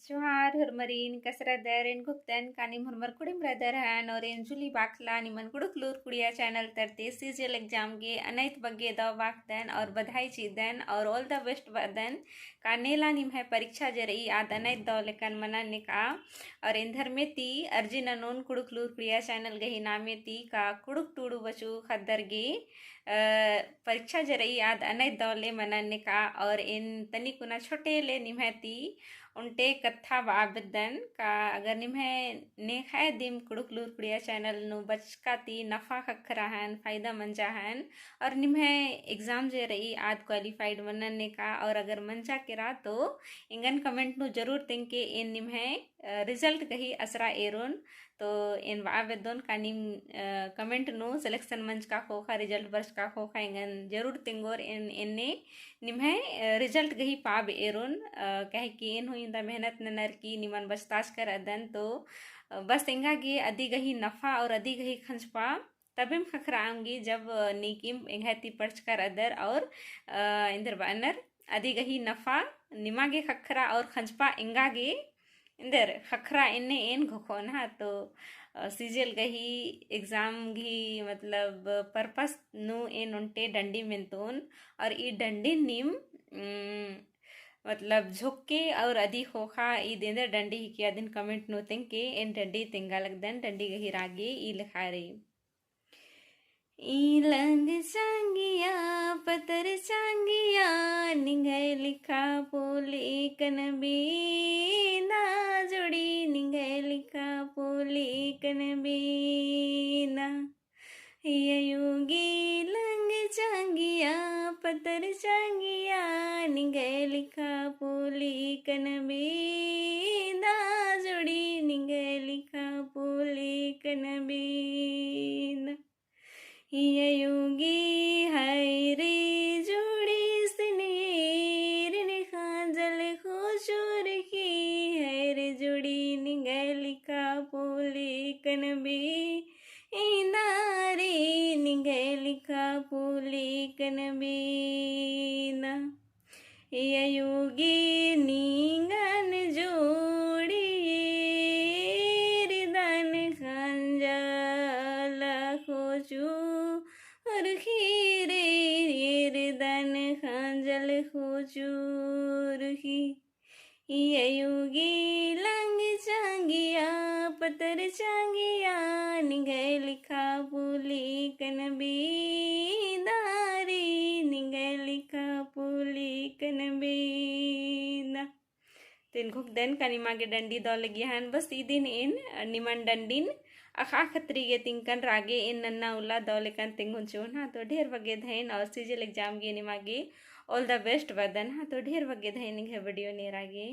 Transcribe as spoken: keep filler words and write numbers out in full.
जोहार होरमरिन, कस रअदर? एन घोखदन का नीम होरमर कुड़िम रअदर हन और एन जूली बाखला निमन कुँड़ुख़ लूर कुड़िया channel तरती CGL exam गे अनैत बग्गे दव बाखदन और बधाई चिअदन और all the best बअदन का नेला निम्है परीक्षा जे रई आद अनैत दव लेकन मनन नेका। और एन धर्मेती अर्जी ननोन कुँड़ुख़ लूर कुड़िया channel गही नामेती का कुँड़ुख़ टूड़ू बचू ख़द्दर गे अ, परीक्षा जे रई आद अनैत दव ले मनन नेका। और एन तनी कुना छोटे ले निम्है ती ओन्टे कत्था बआ बेद्दन का अगर निम्है नेख़य दिम कुँड़ुख़ लूर कुड़िया channel नू बचका ती नफा ख़क्खरा हन, फायदा मंजा हन और निम्है exam जे रई आद qualified मनन नेका और अगर मंजा केरा तो एंगन comment नू जरूर तेंगके। एन निम्है अ, result गही असरा एरोन। तो एन बआ बेद्दोन का नीम अ, comment नू selection मंजका ख़ोख़ा, result बरचका ख़ोख़ा एंगन जरूर तेंगोर। एन एन्ने निम्है अ, result गही पाब एरोन। अ, काहे कि एन हूँ इवंदा मेहनत ननर की निमन बचताचकर अदन। तो अ, बस एंगा गे अदी गही नफा और अदी गही खंजपा तबेम ख़क्खरा ओंगी जब अ, नीकिम एंग्है ती पढ़चकर अदर और अ, एन्देर बअनर अदी गही नफा निमा गे ख़क्खरा और खंजपा एंगा गे एन्देर ख़क्खरा एन्ने एन घोखोन हा। तो अ, CGL गही exam गही मतलब purpose नू एन ओन्टे डंडी मेन्तोन और ई डंडी नीम उम, मतलब झोंके और अदी ख़ोख़ा ईद एन्देर डंडी हिके अदिन comment नू तेंगके। एन डंडी तेंगा लगदन। डंडी गही रागे ई लेखा रई। ई लंग चांगिया पतर चांगिया निंग्है लिखा पोले कन बीना जोड़ी निंग्है लिखा पोले कन बीना। अयो गे लंग चांगिया पतर चांगिया निंग्है लिखा पोले कन बीना जोड़ी निंग्है लिखा पोले कन बीना। अयो गे हाय रे जोड़ी सिनेर निखांजल खोचुर की हाय रे जोड़ी निंग्है लिखा पोले कन बी इन्दा रे निंग्है लिखा पोले कन बीना। अयो गे निंगन जोड़ी एरदन खांजल खोचुर की रे एरदन खांजल खोचुर की। अयो गे लंग चांगिया पतर चांगिया निंग्है लिखा पोले कन बीना रे निंग्है लिखा पोले कन बीना। तो एन घोखदन का निमा गे डंडी दव लगिया हन। बस इदिन एन निमन डंडिन अख़ा खतरी गे तिंकन रागे एन नन्ना उल्ला दव लेकन तेंगोन चिओन हा। तो ढेर बग्गे धैन और CGL exam गे निमा गे all the best बअदन हा। तो ढेर बग्गे धैन एंग्है video नेरा गे।